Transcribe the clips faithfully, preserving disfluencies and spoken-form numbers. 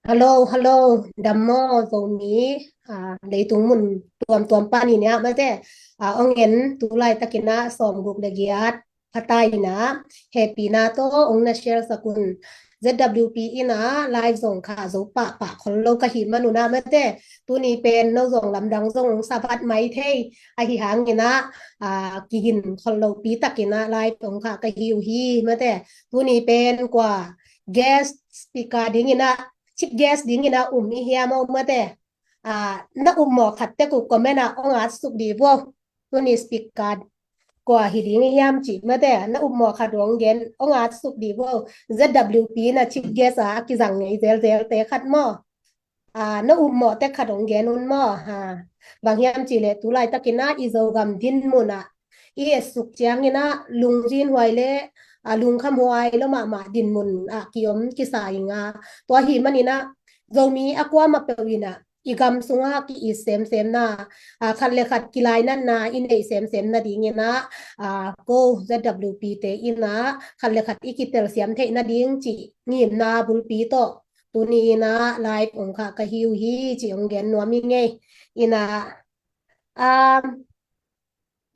Hello, hello, dam maw Zomi, ah, leitung mun tuamtuam pan i nia mate, ah, ong en tu laitakin ah sawmguk le giat pha ta in ah, hehpihna tawh ong na share sak un. Z W P in ah live zong kha zo pahpah khol lo ka hih man un ah mate, tuni pen no zong lamdang zong sa vat mai thei, ahi hangin ah, ah, kigin khol lopi takin ah live ong kha ka hi uh hi mate. Tuni pen kua guest speaker dingin ah, chief guest dingin ah um i hiam aw mate. Ah, na um mawh khat tek uh comment ah ong at suk dih vo. Tuni speaker kua hi ding i hiam cih mate, na um mawh khat ong gen ong at suk dih vo. Z W P na chief guest ah a kizang ngei zelzel te khat maw. Ah, na um mawh tek khat ong gen un maw. Ha. Bang hiam cih leh tu laitakin ah i Zogam dinmun ah i et suk ciangin ah lungzinhuai le, ah, lungkhamhuai lo mahmah dinmun ah kiom kisa ing a. Tua hi manin ah Zomi a kuamah peuh in ah i gam sungah ki-it semsemna, ah, khat le khat kilainatna i neih semsemna dingin ah, ah, ko Z W P te in ah khat le khat i kitelsiam theih nading cih ngimna bulpi tawh tuni in ah live ong kha ka hi uh hi cih ong gen nuam i ngei. In ah, um,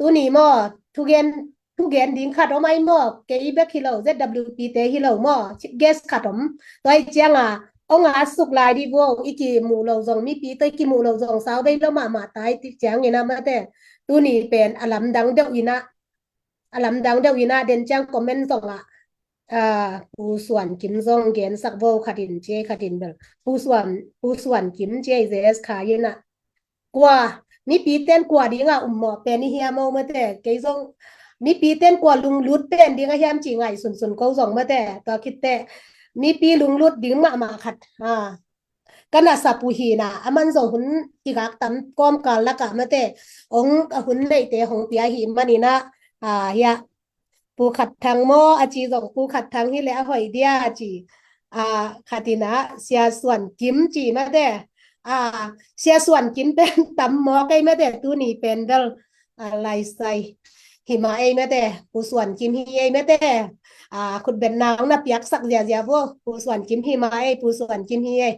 tuni maw, thugen, thugen ding khat om ai maw, kei bek hi lo, Z W P te hi lo maw, chief guest khat om. Tua hi ciang a ong at suk lai dih vo, i kimuh lo zong, mipi tawh i kimuh lo zong sau bei lo mahmah ta i cih ciangin ah mate. Tuni pen a lamdang deuh in ah, a lamdang deuh in ah, den ciang comment zong ah, ah, Pu Suan Kim zong gen sak vo, khat in ci ei, khat in bel Pu Suan, Pu Suan Kim ci ei Z S K in ah. Kua, mipi ten kua ding ah um mawh pen i hiam aw mate, kei zong mipi ten kua lunglut pen ding a hiam cih ngaihsunsun ko zong mate. Tua khit teh mipi lunglut ding mahmah khat, ah, ka nasep uh hi in ah, aman zong hun kigak tam kawmkal lakah mate, ong a hun neihte hong pia hi manin ah, ah, hiah Pu Khat Thang maw a ci zong, Pu Khat Thang hi leh a hoih dia a ci. Ah, khat in ah Sia Suan Kim ci mate. Ah, Sia Suan Kim pen tam mawk ei mate, tuni pen bel, ah, laisai hi mah ei mate, Pu Suan Kim hi ei mate. Ah, khutbetna ong na piaksak ziazia vo, Pu Suan Kim hi mah ei, Pu Suan Kim hi ei.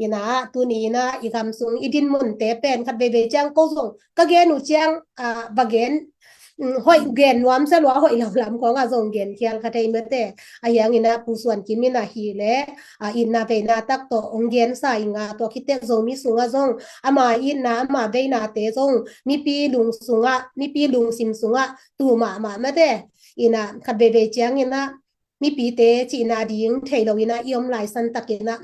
In ah tuni in ah i gam sung i dinmunte pen khat veivei ciang ko zong ka gen uh ciang, ah, va gen, mm, hoih gen nuam sa lua, hoih lo lam khawng ah zong gen khial kha thei mate. Ahi hangin ah Pu Suan Kim in ah hi leh, ah, itna veina tak tawh ong gensa ing a, tua khit teh Zomi sungah zong ama itna ama veinate zong mipi lung sungah, mipi lungsim sungah tu mahmah mate. In ah khat veivei ciangin ah mipite cihna ding thei lo in ah i om lai san takin ah,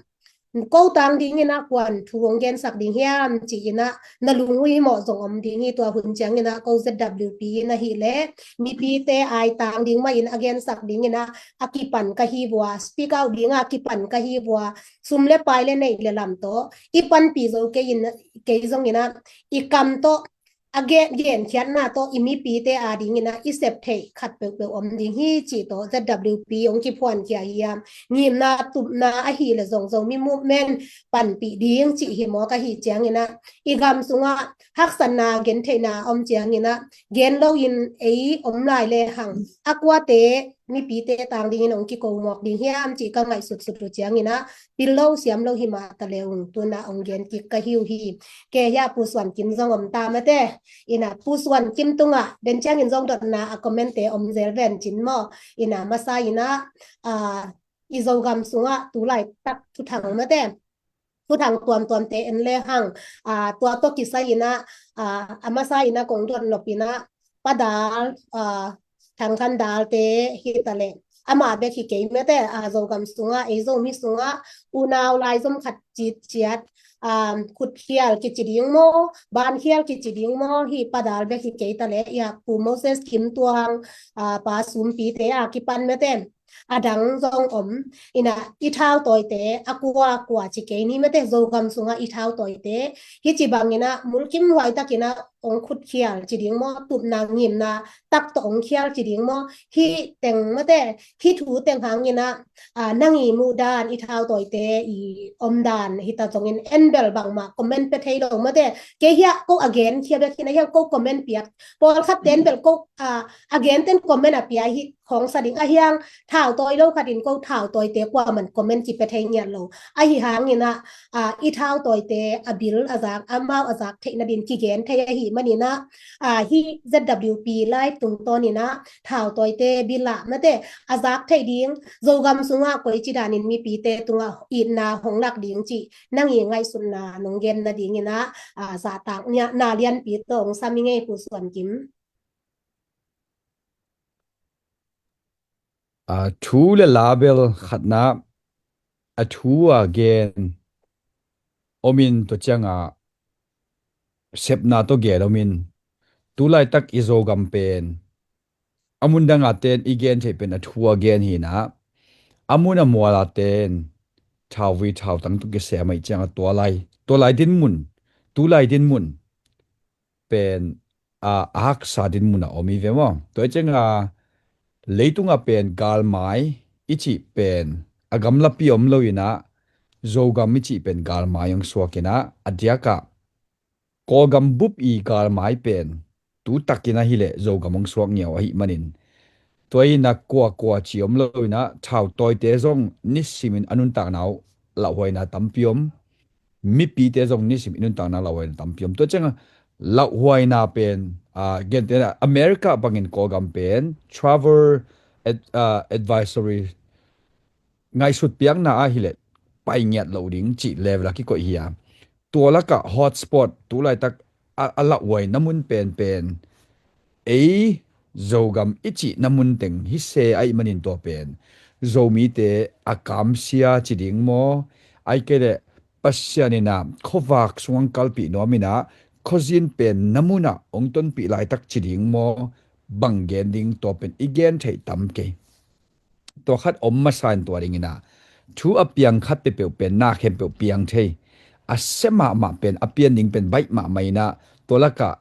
ko tang dingin ah kuan thu ong gensak ding hiam ci-in ah na lung uh hi mawh zong om ding hi. Tua hun ciangin ah ko Z W P in ah hi leh mipite ai tang ding mah in a gensak dingin ah a kipan ka hi vua, speak out ding ah a kipan ka hi vua, sum le pai le neih le lam tawh i panpih zo kei in, kei zongin ah i kam tawh a gen, genkhiatna tawh i mipite a dingin ah i sep theih khat peuhpeuh om ding hi cih tawh Z W P ong kiphuankhia hiam. Ngimna tupna ahi leh zong Zomi Movement panpih ding cih hi mawk ahi ciangin ah i gam sungah haksatna gentheihna om ciangin ah gen loin ei om lai le hang a kuate mipite tang dingin ong kiko mawk ding hiam cih ka ngaihsutsut uh ciangin ah pil lo siam lo hi mah ta le ung, tu-in ah ong gen kik ka hi uh hi. Kei hiah Pu Suan Kim zong om ta mate. In ah Pu Suan Kim tungah den ciangin zong dotna a comment-te om zel ven cin maw. In ah masa in ah, ah, i Zogam sungah tu laitak thuthang mate, thuthang tuamtuamte en le hang, ah, tua tawh kisai in ah, ah, a masa in ah kong dot nop in ah Pa Dal, ah, Thang Khan Dal te hi ta leh, amah bek hi kei mate, ah, Zogam sungah, ei Zomi sungah unau laizom khat citciat, ah, khutkhial kici ding maw, bankhial kici ding maw, hi Pa Dal bek hi kei ta leh, hiah Pu Moses Kim Tuang, ah, Pa Sumpite a kipan mate, a dang zong om. In ah i thautawite a kua kua ci kei ni mate, Zogam sungah i thautawite hi ci bangin ah mulkimhuai takin ah ong khutkhial ci ding maw, tupna ngimna tak tawh ong khial ci ding maw, hih teng mate, hih thu teng hangin ah, ah, nang i muh dan, i thautawite i om dan hi ta zongin en bel bangmah comment pia thei lo mate. Kei hiah ko a genkhia bek hi na hiang, ko comment piak, pawlkhat ten bel ko, ah, a gen ten comment a pia hi khawng sa ding. Ahi hang thau tawi lo khat in ko thau tawite kuaman comment kipia thei ngiat lo. Ahi hangin ah, ah, i thau tawite a bil a zak, amau a zak theih nadin kigen thei ahih manin ah, ah, hih Z W P live tungtawnin ah thau tawite bil ah mate a zak theih ding, Zogam sungah koici danin mipite tungah itna hong lak ding cih nang i ngaihsutna nong gen nadingin ah, ah, zahtakna lianpi tawh hong sam i ngei, Pu Suan Kim. A thu le la bel khatna, a thu a gen omin, tua ciangah sepna tawh gen omin, tu laitak i Zogam pen a mun dang a ten i gen theih pen a thu a gen hi in ah, a mun a mual a ten thauvui thautang tawh kisem ahih ciangah tua lai, tua lai dinmun, tu lai dinmun pen, a, a haksa dinmun a om hi ve maw. Tua hi ciangah leitungah pen galmai i cih pen a gamlapi om lo in ah, Zogam i cih pen galmai hong suak in ah, a diakah Kawlgam bup i galmai pen tu takin ahih leh Zogam hong suak ngiau ahih manin, tua in ah kuakua ci om lo in ah, thau tawite zong nisimin a nuntakna uh lauhuaina tampi om. Mipite zong nisim i nuntakna lauhuaina tampi om. Tua ciangah lauhuaina pen, a, gentehna America bangin Kawlgam pen travel ad-, a, advisory ngaihsut piakna ahih leh pai ngiat loh ding cih level a kikoih hi a, tua lakah hotspot tu laitak a, a lauhuaina mun penpen ei Zogam i cihna mun teng hi se ahih manin, tua pen Zomite a kamsia ci ding maw, ahih kei leh Pasian in ah khuavak sungah kalpih nuam in ah khuazin penna munah hong tonpih laitak ci ding maw, bang gen ding, tua pen i gen theih tam kei. Tua khat om masa in tua dingin ah thu a piang khat peuhpeuh pen na khempeuh piang thei. A sia mahmah pen, a pian ding pen baih mahmah in ah, tua lakah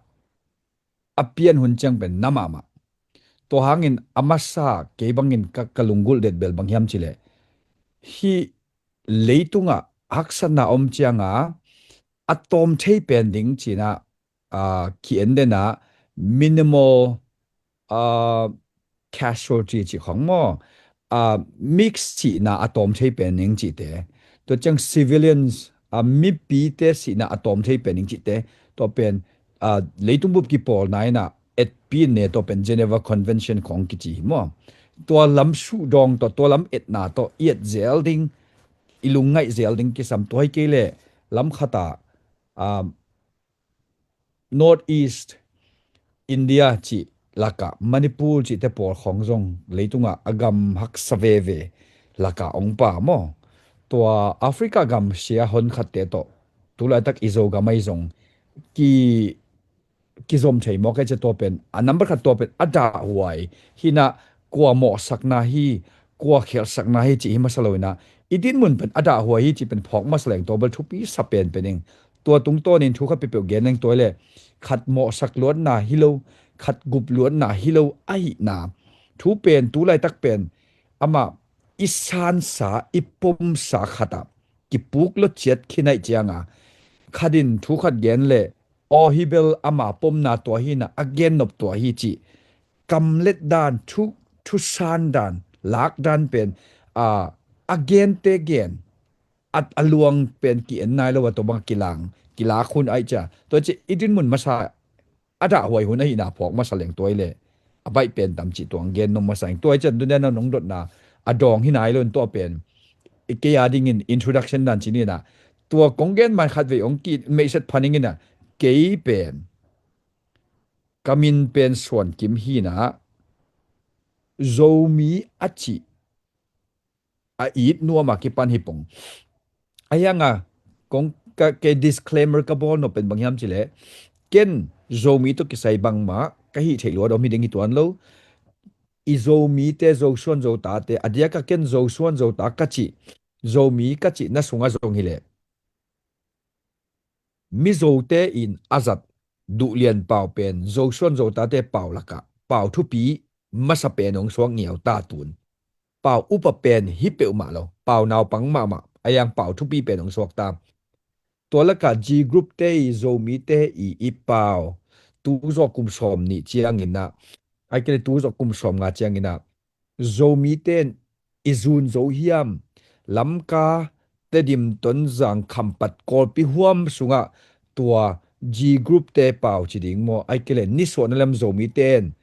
a pian hun ciang pen na mahmah. Tua hangin a masa kei bangin ka, ka lunggulh det bel bang hiam cih leh, hih leitungah haksatna om ciangah a tawm thei pen ding ci-in ah, a, ki-en den ah minimal, a, casualty cih khong maw, a, mix sihna a tawm thei pen ding cihte, tua ciang civilians, a, mipite sihna a tawm thei pen ding cihte, tua pen, a, leitung bup kipawlna in ah etpi in ne, tua pen Geneva Convention khong kici hi maw. Tua lam suhdawng tawh, tua lam etna tawh i et zel ding, i lungngaih zel ding kisam. Tua hi kei leh lam khat ah, a, North East India cih lakah Manipur cihte pawl khong zong leitungah a gam haksa veve lakah hong pha maw. Tua Africa gam sia hon khatte tawh tu laitak i Zogam ahi zong ki, kizom thei mawk e ci. Tua pen a number khat, tua pen a dahhuai hi in ah, kua mawhsakna hi, kua khelhsakna hi cih hi masa lo in ah, i dinmun pen a dahhuai hi cih pen phawk masa leng tua bel thupi sa penpen ing. Tua tungtawnin thu khat peuhpeuh gen leng, tua hi leh khat mawhsak luatna hi lo, khat gup luatna hi lo ahihna, thu pen tu laitak pen amah i sansa, i pomsa khat ah kipuk lua ciat khin ahih ciangah, khat in thu khat gen leh, aw, hi bel ama pomna tua hi in ah, a gennop tua hi cih kamlet dan, thu, thusan dan, lak dan pen, a, a gente gen, a, a luang pen ki-en nai lo a, tua bang kilang, kilak hun ahih ciang, tua ci i dinmun masa a dahhuai hun ahihna phawk masa leng, tua hi leh a baih pen tam cih tua hong gen nuam masa ing. Tua hi ciang tuni'n nong dotna a dawng hi nai lo in, tua pen kei a dingin introduction dan ci ni in ah, tua kong gen man khat vei hong ki meihset pha ning in ah, kei pen ka min pen Suan Kim hi in ah, Zomi a cih a it nuam a kipan hi pong. Ahi hangah kong ka, kei disclaimer ka bawl nop pen bang hiam cih leh, ken Zomi tawh kisai bangmah ka hih theih luat om hi ding hi tuan lo. I Zomite, Zosuan Zotate, a diakah ken Zosuan Zota ka cih, Zomi ka cihna sungah zong hi leh, Mizote in a zat Duhlian pau pen Zosuan Zotate pau lakah pau thupi masa pen hong suak ngiau ta tun. Pau upa pen hi peuhmah lo, pau naupang mahmah, ahi hang pau thupi pen hong suak ta. Tua lakah G Group te i, Zomite i, i pau, tu zawh kum sawm nih ciangin ah, ahih kei leh tu zawh kum sawm nga ciangin ah, Zomi ten i zun zo hiam? Lamka, Tedim, Tonzang, Khampat, Kawlpi huam sungah tua G group te pau ci ding maw, ai kei le nisuahna lam Zomi ten,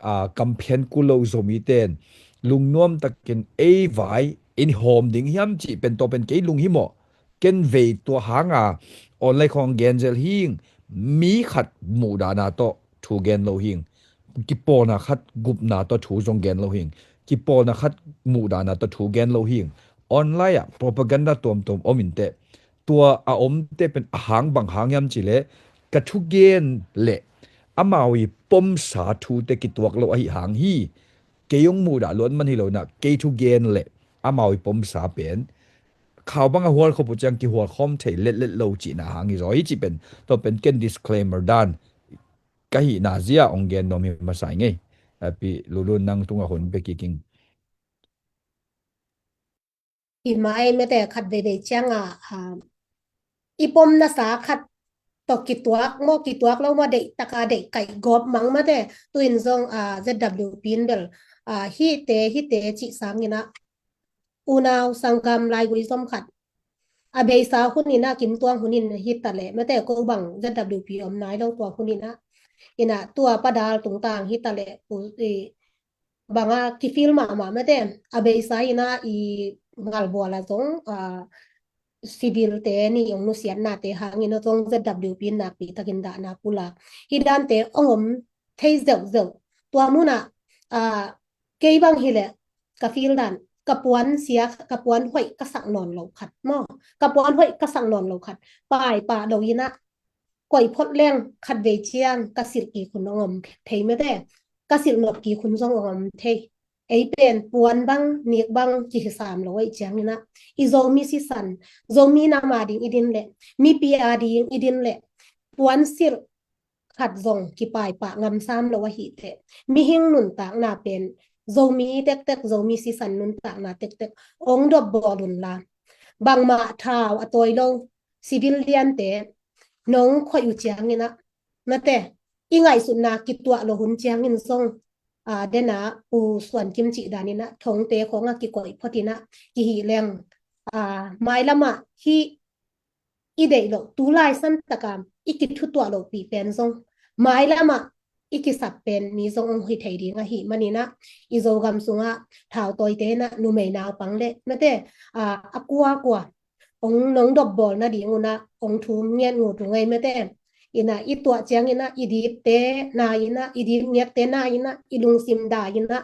a, kamphian kul lo Zomi ten lungnuam takin ei vai in hawm ding hiam cih pen, tua pen kei lung hi maw. Ken vei tua hanga online khawng gen zel hing, mi khat muhdahna tawh thu gen lo hing, kipawlna khat gupna tawh thu zong gen lo hing, kipawlna khat muhdahna tawh thu gen lo hing. Online ah propaganda tuamtuam om inteh. Tua a omte pen a hang bang hang hiam cih leh, ka thugen le amau i pomsa thute kituak lo ahi hang hi. Kei hong muhdah luat man hi lo inah, kei thugen le amau i pomsa pen khau bang a hual khop uh ciang kihual khawm thei letlet lo cihna hang hi zaw hi cih pen, tua pen ken disclaimer dan ka hihna zia hong gen nuam hi masa i ngei. Api Lulun, nang tungah hun pia kik ing. Hi mai mete, khat veivei cianga, a, i pom nasa khat tawh kituak maw, kituak lo maw, deih taka deih kaih gawp mang mate. Tuin zong, a, Z W P in bel, a, hite, hite cih sangin ah, unau sanggam laigui zom khat a beisa hun inah, kimtuang hun in hi ta leh mate, ko bang Z W P om nai lo tua hun inah, inah tua padal tungtang hi ta leh, u, i, banga kifil mahmah mate, a beisa inah i ngalbual a zong, a, civil te ni ong nusiatnate hangin a zong Z W P in nakpi takin dahna pulak hi dante ong om thei zeuhzeuh. Tua munah, a, kei bang hileh ka feel dan, ka puan sia, ka puan hoih ka sak nawn lo khat maw, ka puan hoih ka sak nawn lo khat, paipah lo inah, koih phot leng khat vei ciang ka silh kik hun ong om thei mete, ka silh nop kik hun zong ong om thei. Ei pen puan bang, nik bang kihisam lo ei ciang inah, i Zomi sisan, Zomi nam a ding i din leh, mipi a ding i din leh, puan silh khat zong kipaipah ngamsam lo ahiteh, mihing nuntakna pen, Zomi tektek, Zomi sisan nuntakna tektek ong dopbawl unla, bangmah thau a tawi lo civilian te nong khoih uh ciangin ah, mate, i ngaihsutna kituah lo hun ciangin zong, a, dena Pu Suan Kim cih danin ah thongte khawngah kikoih phot inah kihih leng, a, mailamah hih i deih loh, tulai san taka i kithutuah lohpih pen zong, mailamah i kisap pen mi zong ong hi thei ding ahih manin ah, i Zogam sungah thautawite inah numei naupang le mate, a, a kuakua ong nong dopbawl nading unah ong thum ngiat ngut uh ngei mate. Inah i tuah ciang inah i dipte na inah, i dip ngiakte na inah, i lungsim da inah,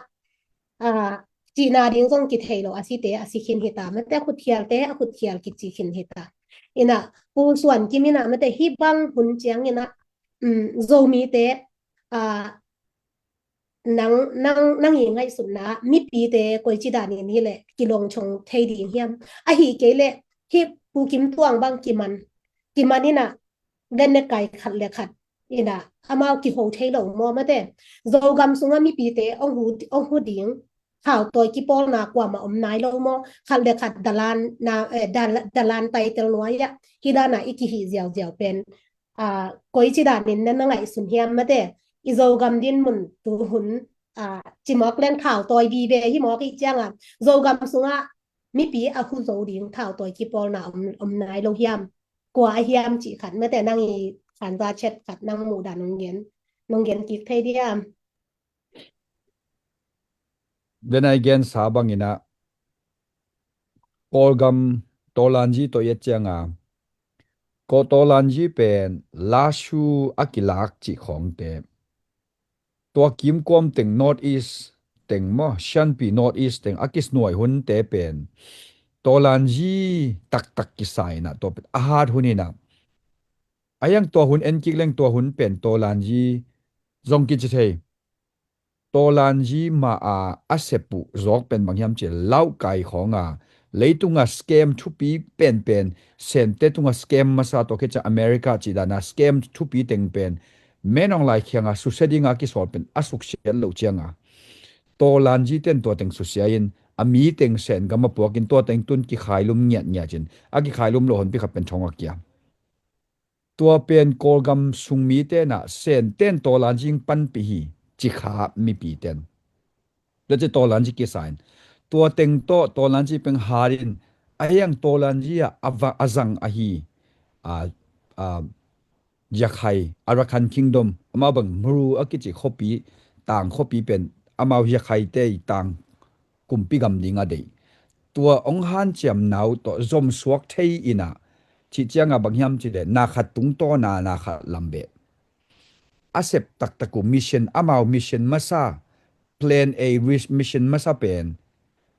a, cihna ding zong kithei lo a site a si khin hita mate, a khutkhialte a khutkhial kici khin hita. Inah Pu Suan Kim inah mate, hih bang hun ciang inah, um, Zomite, a, nang, nang, nang i ngaihsutna mipite koici danin hileh kilawngchong thei ding hiam? Ahi kei leh hih Pu Kim Tuang bang kiman, kiman inah, den ne kai khat le khat inah amau kiho thei lo maw mate. Zogam sungah mipite ong hu, ong hu ding thautawi kipawlna kuamah om nai lo maw? Khat le khat dalan na, eh, dal-, dalan title nuai ah hih dana i kihih ziauziau pen, a, koici danin na, na ngaihsun hiam mate? I Zogam dinmun tuhun, a, cimawk leng thautawi vive hi mawk i cianga, Zogam sungah mipi a hu zo ding thautawi kipawlna om, om nai lo hiam? Kua a hiam cih khat mate, nang i khanza chet khat nang muhdan nong gen, nong gen kik thei diam? Dena i gensa bang inah, Kawlgam Tawlanzi tawh i et cianga, ko Tawlanzi pen Lashu a kilak cih khawngte, tua kimkuam teng North East teng maw, Shanpi North East teng a kisnuai hunte pen Tawlanzi taktak kisa inah, tua pen a hat hun inah, a iang tua hun en kik leng tua hun pen Tawlanzi zong kici thei. Tawlanzi ma a a sep uh zawk pen bang hiam cih leh, Laukai khawnga leitunga scam thupi penpen, Sente tunga scam masa tawh khit ciang America cih dana scam thupi teng pen Min Aung Hlaing kianga susia dinga kisawl pen a suksiat loh cianga, Tawlanzi ten tua teng susia in a mi teng Sen gam a puakin tua teng tun kikhailum ngiatngiat in, a kikhailum loh honpi khat pen thong a kia. Tua pen Kawlgam sung mite na, Senten Tawlanzi panpih hi, ci kha mipi ten. Tua ci tawlanzi kisa in. Tua teng tawh tawlanzi peng hat in a hiang tawlanzi ah a va-, a zang ahi. A, a, Yakhai, Arakan Kingdom, amau bang Muru a kici khuapi, tang khuapi pen, amau Yakhaite i tang kumpi gam ding a deih. Tua hong hanciam nau tawh zomsuak thei inah, cih ciangah bang hiam cih leh, na khat tungtawna, na khat lam beh. A sep taktak uh mission, amau mission masa, Plan A ris-, mission masa pen,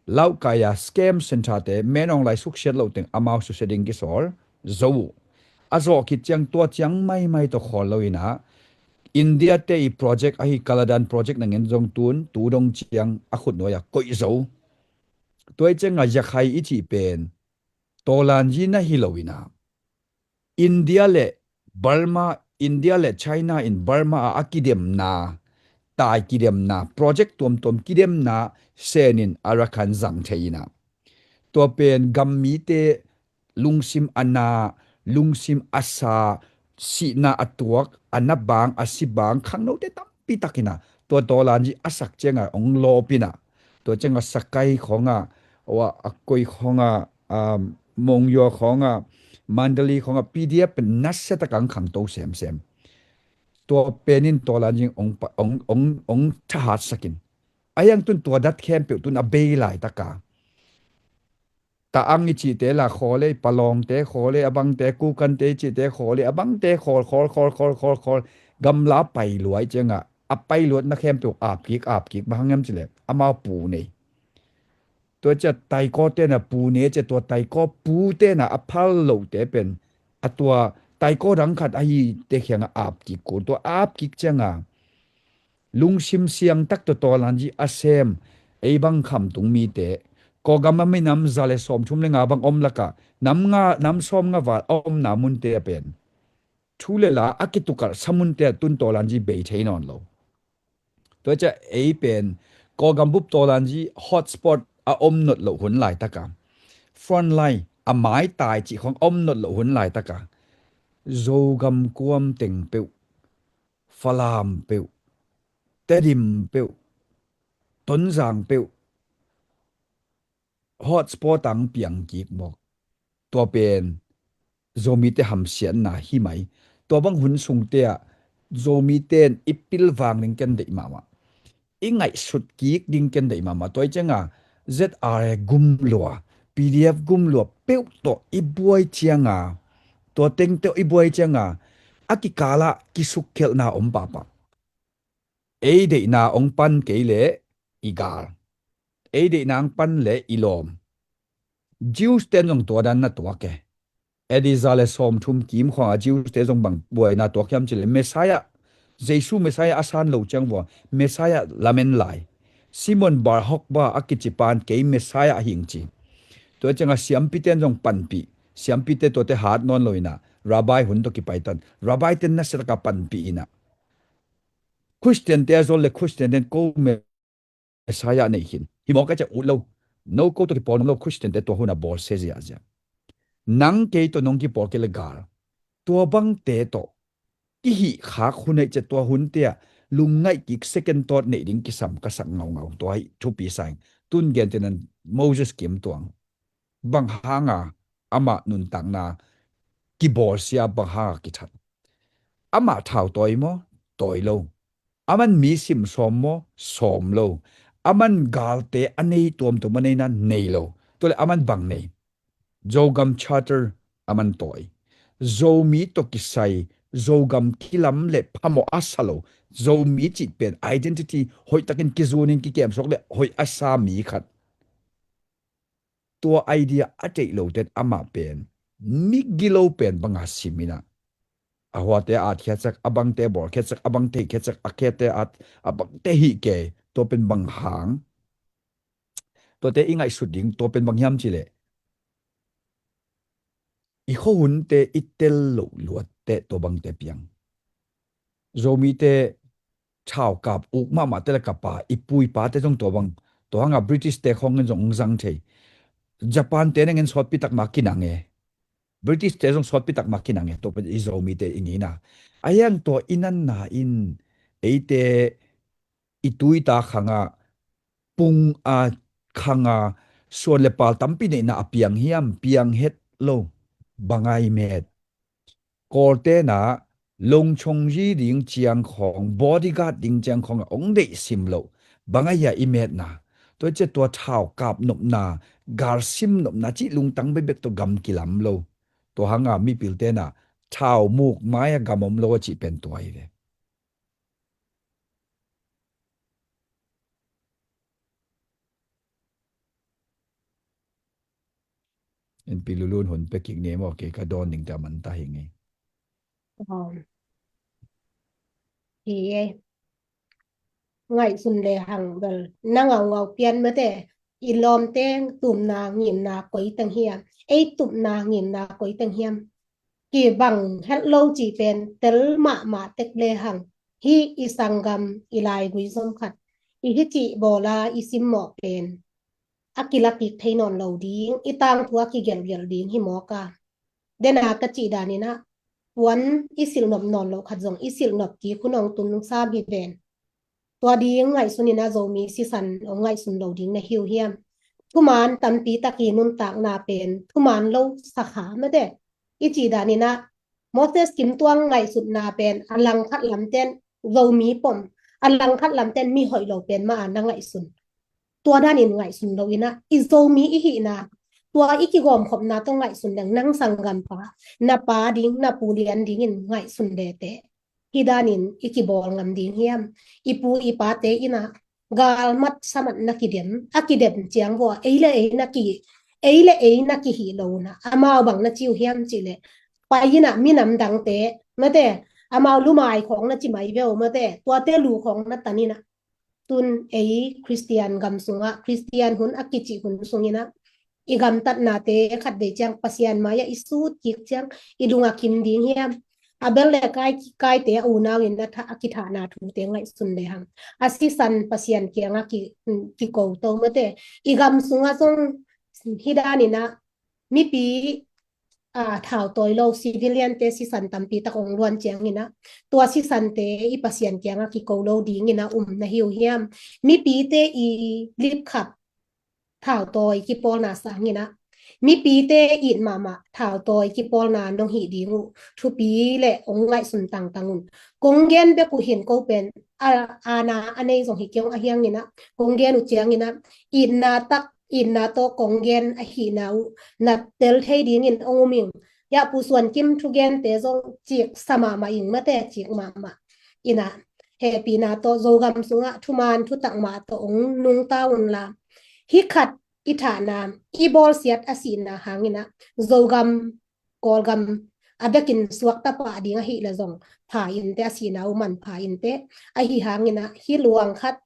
Lauhkai a scam center te, menawng lai suksiat loh teng amau susia ding kisawl zo uh. A zawh khit ciang tua ciang maimai tawh khawl lo inah, India te i project ahi Kaladan project nangin zong tun, tu dong ciang a khutnuai a koih zo. Tua i ciangah Yakhai i cih pen, tawlanzi na hi lo inah, India le Burma, India le China in Burma ah a kidemna, tai kidemna, project tuamtuam kidemna senin Arakan zang thei inah. Tua pen gam mite lungsim a na, lungsim a sa, sihna a tuak, a na bang, a si bang, khangnote tampi tak inah, tua tawlanzi a sak ciangah hong lawp inah. Tua ciangah Sakai khawngah, a koi khawngah, um, Monywa khawngah, Mandalay khawngah, P D F pen nasia takah hong khangto semsem. Tua pen in tawlanzi hong pa-, hong, hong, hong thahatsak in. A hiang tun tua dat khempeuh tun a bei laitakah. Ta ang i cihte la khawl ei, Palawngte khawl ei, a bangte Kukante i cihte khawl ei, a bangte khawl, khawl, khawl, khawl, khawl, khawl. Gamla pai luai ciangah, a pai luatna khempeuh ap kik, ap kik, bang hang hiam cih leh, amau pu nei. Tua ciah taikaw tena pu nei ciah tua taikaw pu tena a phal lote pen, a tua taikaw dang khat ahi te khiangah ap kik kul, tua ap kik ciangah, lungsim siang tak tawh tawlanzi a sem, ei bang khamtung mite, Kawlgam a minam za le sawmthum le nga bang om lakah, nam nga, nam sawm nga val a omna munte a pen, thu le la a kitukalhsa munte a tun tawlanzi bei thei nawn lo. Tua ciah ei pen, Kawlgam bup tawlanzi hotspot a om not loh hun laitakah, frontline a maitai cih khawng a om not loh hun laitakah, Zogam kuam teng peuh, Falam peuh, Tedim peuh, Tonzang peuh, hotspot ang piang kik mawk. Tua pen Zomite hamsiatna hi mai. Tua bang hun sungte ah Zomite in i pilvang ding ken deih mahmah. I ngaihsut kik ding ken deih mahmah. Tua i ciangah Z R A gum lua, P D F gum lua peuh tawh i buai ciangah, tua teng tawh i buai ciangah, a kikalah kisukkhelhna om pahpah. Ei deihna hong pan kei leh i gal. Ei deihna hong pan leh i lawm. Jews ten zong tua dan na tuak e. A D za le sawmthum kim khuangah Jews te zong bang buaina tuak hiam cih leh Messiah, Jesu Messiah a san lo ciang vua, Messiah lamen lai. Simon Bar Kokhba a kici pan kei Messiah a hing ci. Tua ciangah siampi ten zong panpih. Siampi te tuate hat nawn lo inah, Rabbi hun tawh kipai tan. Rabbi ten nasia takah panpih inah, Khristian te a zol le Khristian ten ko Messiah nei khin. Hi mawk a ciah ut lo. No ko tawh kipawl nuam lo Khristian te tua hun a bawlsia ziahziah. Nang kei tawh nong kipawl kei le gal. Tua bangte tawh kihih khak hun aih ciah tua hunte ah lungngaih kik second thought neih ding kisam ka sak ngaungau. Tua hi thupi sa ing. Tun gentehna Moses kim tuang. Bang hanga amah nuntakna kibawlsia, bang hanga kithat? Amah thau tawi maw? Tawi lo. Aman mi sim sawm maw? Sawm lo. Aman galte a nei tuamtuam a neina nei lo. Tua le aman bang nei? Zogam Charter aman tawi. Zomi tawh kisai, Zogam kilam le phamawh a sa lo. Zomi cih pen identity hoihtakin kizunin kikem suak le hoih a sa mi khat. Tua idea a theih lote amah pen, migilo pen banga sim inah, a huate a atkhiatsak, a bangte bawlkhiatsak, a bangte hihkhiatsak, a khete at, a bangte hih kei, tua pen bang hang. Tuate i ngaihsut ding, tua pen bang hiam cih leh, i khuahunte i tel loh luatte tua bangte piang. Zomite thaukap uk mahmahte le kapa, i pu i pate zong tua bang, tua hanga British te khawngin zong hong zang thei. Japan te nangin sawtpi takmah kinang e. British te zong sawtpi takmah kinang e. Tua pen i Zomite i ngeina. A hiang tua i nanna in eite i tu i ta khangah pung a khang a suan le pal tampi neihna a piang hiam? Piang het lo. Bang a i met? Kawlte'n ah longchongzi ding ciang khawng, bodyguard ding ciang khawng a hong deih sim loh. Bang a hia i metna? Tua ciah tua thau kap nopna, gal sim nopna cih lungtang bekbek tawh gam kilam lo. Tua hang a mipilte'n ah thau muk mai a gam om lo a cih pen tua hi ve. Inpi Lulun hun pia kik ni maw, kei ka dawn ding te a man ta hi ngei. Aw. Hi e. Ngaihsun le hang bel na ngaungau pian mate, i lawmte tupna ngimna koi teng hiam? Ei tupna ngimna koi teng hiam? Kibang het lo cih pen tel mahmah tek le hang, hih i sanggam i laigui zom khat i hih cih bawla i simmawh pen a kilakik thei nawn lo ding, i tangthu a kigelhgelh ding hi mawk a. Dena ka cih danin ah puan i silhnop nawn loh khat zong i silhnop kik hun hong tun sam hi ven. Tua ding ngaihsun in ah Zomi sisan hong ngaihsun lo ding na hi uh hiam? Thuman tampi tak i nuntakna pen thuman lo sakha mate. I cih danin ah Moses Kim Tuang ngaihsutna pen a langkhat lamten Zomi pom, a langkhat lamten mi hoih lo pen mah a na ngaihsun. Tua danin ngaihsun lo in ah i Zomi i hihna, tua i kigawmkhopna tawh ngaihsun leng nang sanggampa, na pa ding, na pu lian dingin ngaihsun lete. Hih danin i kibawl ngam ding hiam? I pu i pate in ah galmat samat na kidem, a kidem ciang vua ei le ei na ki, ei le ei na kihih lo un ah amau bang na ci uh hiam cih leh, pai in ah minam dangte mate, amau lumai khawng na ci mai ve uh mate, tuate lu khawng na tan in ah tun ei Khristian gam sungah, Khristian hun a kicih hun sungin ah i gamtatnate khatvei ciang Pasian mai-ah i sut kik ciang i lungah kim ding hiam? Abel le Kai, Kaite a unau in a tha-, a kithahna thute ngaihsun le hang, a sisan Pasian kiangah ki, kiko to mate. I gam sungah zong hih danin ah mipi a, thautawi lo civilian-te sisan tampi tak hong luan ciangin ah tua sisante i Pasian kiangah kiko lo dingin ah um na hi uh hiam? Mipite i lipkhap thautawi kipawlna sangin ah mipite it mahmah thautawi kipawlna nong hih ding uh thupi le hong ngaihsun tangtang un. Kong gen bek uh hin ko pen a, aana a nei zong hi kei ung, ahi hangin ah kong gen uh ciangin ah itna tak, itna tawh kong gen ahihna uh na tel thei dingin hong um ing. Yah Pu Suan Kim thugente zong cik sa mahmah ing mate, cik mahmah. In ah hehpihna tawh Zogam sungah thuman thutak mah tawh hong nungta unla, hih khat i thahna, i bawlsiat a sihna hangin ah Zogam, Kawlgam a bekin suakta pah ding ahih leh zong pha inteh, a sihna uh manpha inteh. Ahi hangin ah hih luang khat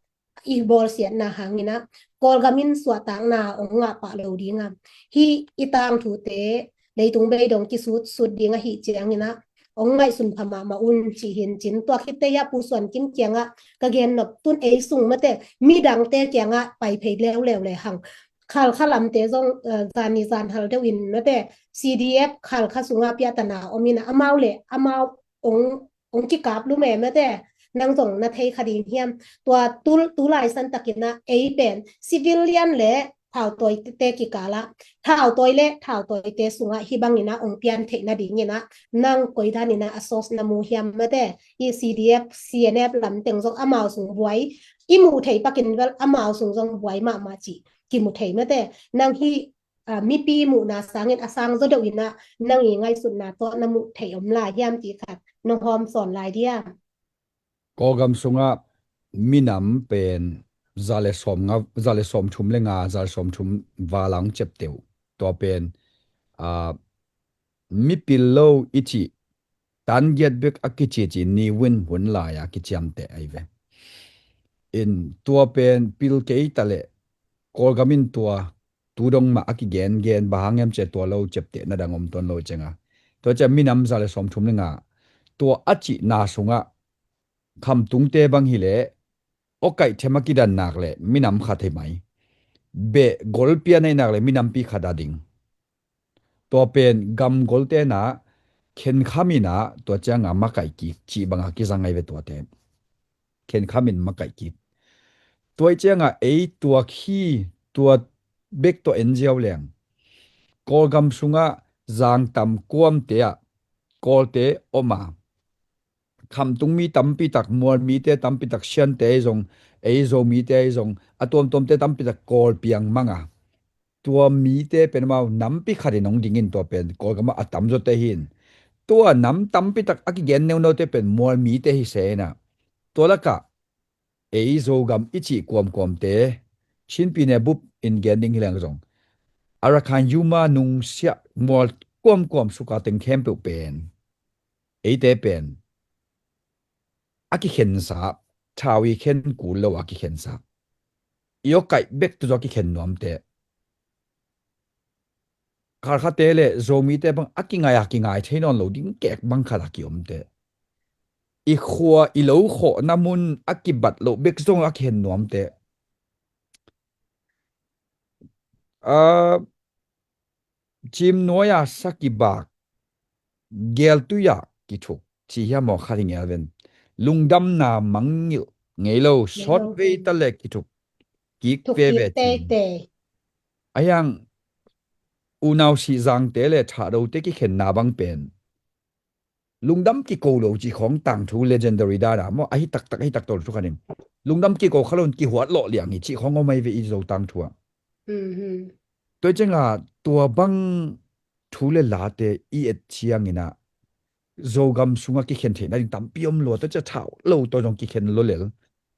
i bawlsiatna hangin ah Kawlgam in suahtakna hong ngah pah lo ding a, hih i tangthute leitung beidong kisutsut ding ahih ciangin ah hong ngaihsun pha mahmah un cih hi in cin. Tua khit teh Yah Pu Suan Kim kiangah ka gen nop, tun ei sung mate, midangte kiangah pai phei leuleu le hang, Khalkha lamte zong, eh, zan ni zan hal deuh in mate, C D F Khalkha sungah piahtana om in ah amau le amau hong, hong kikap lum e mate, nang zong na thei kha ding hiam? Tua tu, tu lai san takin ah ei pen civilian le thautawite kikal ah, thautawi le thautawite sungah hih bangin ah hong pian theih nadingin ah nang koi danin ah a source na mu hiam mate? Hih C D F, C N F lam teng zong amau sung buai i muh thei pakin vel amau sung zong buai mahmah cih kimu thei mate. Nang hih, ah, mipi muhna sangin a sang zaw deuh in ah nang i ngaihsutna tawh na muh thei om lai hiam cih khat nong hawm sawn lai diam? Kawlgam sungah minam pen za le sawm nga, za le sawm thum le nga, za le sawm thum val a hong ciapteh uh. Tua pen, ah, mipil lo i cih tan giat bek a kicici ni win hun lai-a kiciamteh ahi ve. In tua pen pil kei ta leh Kawlgam in tua tu dong mah a kigengen, bang hang hiam cih leh tua lo ciaptehna dang om tuan lo ciang a. Tua ciang minam za le sawm thum le nga tua a cihna sungah khamtungte bang hi leh awkaih them a kidan nak leh minam khat hi mai. Beh gol pian ahi nak leh minampi khat a ding. Tua pen gamgolte in ah khenkham in ah tua ciang a makaih kik cih bang a kizang ahi ve tuate. Khenkham in makaih kik. Tua ih ciangah ei tua khi, tua bek tua en ziau leng, Kawlgam sungah zangtam kuamte ah Kawlte om a, khamtung mi tampi tak, Mual mite tampi tak, Siante ahi zong, ei Zo mite ahi zong, a tuamtuamte tampi tak Kawl piang mang a, tua mite pen amau nampi khatin hong dingin, tua pen Kawlgamah a tamzawte hi in. Tua nam tampi tak a kigen neunote pen Mual mite hi se in ah, tua lakah ei Zogam i cih kuamkuamte, Chin pi ne bup in gen ding hi leng zong, Arakan, Yuma, Nungsiah, Mual kuamkuam suka teng khempeuh pen, eite pen a kikhensa, thau i khen kul lo a kikhensa, i awkaih bek tu zaw a kikhen nuamte. Khalkhate le Zomite bang a kingai a kingai thei nawn lo ding kek bang khat a kiomte, i khua i lo khawhna mun a kibat loh bek zong a kihen nuamte, a, cim nuai-a sa kibak, geltui-ah kithuk ci hiam aw, kha ding el ven. Lungdamna mangngilh ngei lo, sawt vei ta le kithuk kik veve ci. Ahiang unau Sihzangte le Thahdote kikhenna bang pen lungdam kiko lo ci khawng tangthu legendary dana maw, ahi taktak, ahi taktak lo thu khanin. Lungdam kiko kha loin kihuat lawh liang hi ci khawng om ahi ve i Zo tangthu ah. Tua i cianga tua bang thu le late i et ciangin ah Zogam sungah kikhen theihna ding tampi om lua, tua cia thau lo tawi zong kikhen lo lel.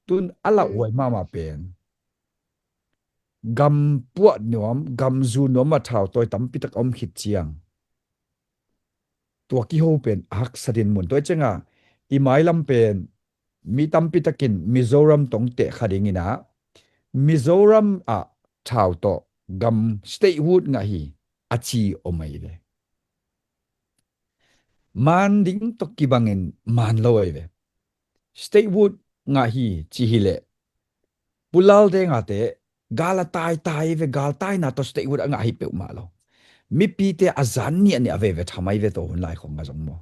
Tun a lauhuai mahmah pen gam puah nuam, gam zu nuam a thau tawi tampi tak a om khit ciang, tua kiho pen a haksa din mun. Tua i cianga i mailam pen mi tampi takin Mizoram tong teh kha dingin ah, Mizoram ah thau tawh gam statehood ngah hi a ci om ahi ve. Man ding tawh kibangin man lo ahi ve. Statehood ngah hi ci hileh, Pu Lal Deng a te gal a taitai ve, galtaina tawh statehood a ngah hi peuhmah lo. Mipite a zan niahniah veve tham ahi ve, tua hun lai khong a zong maw.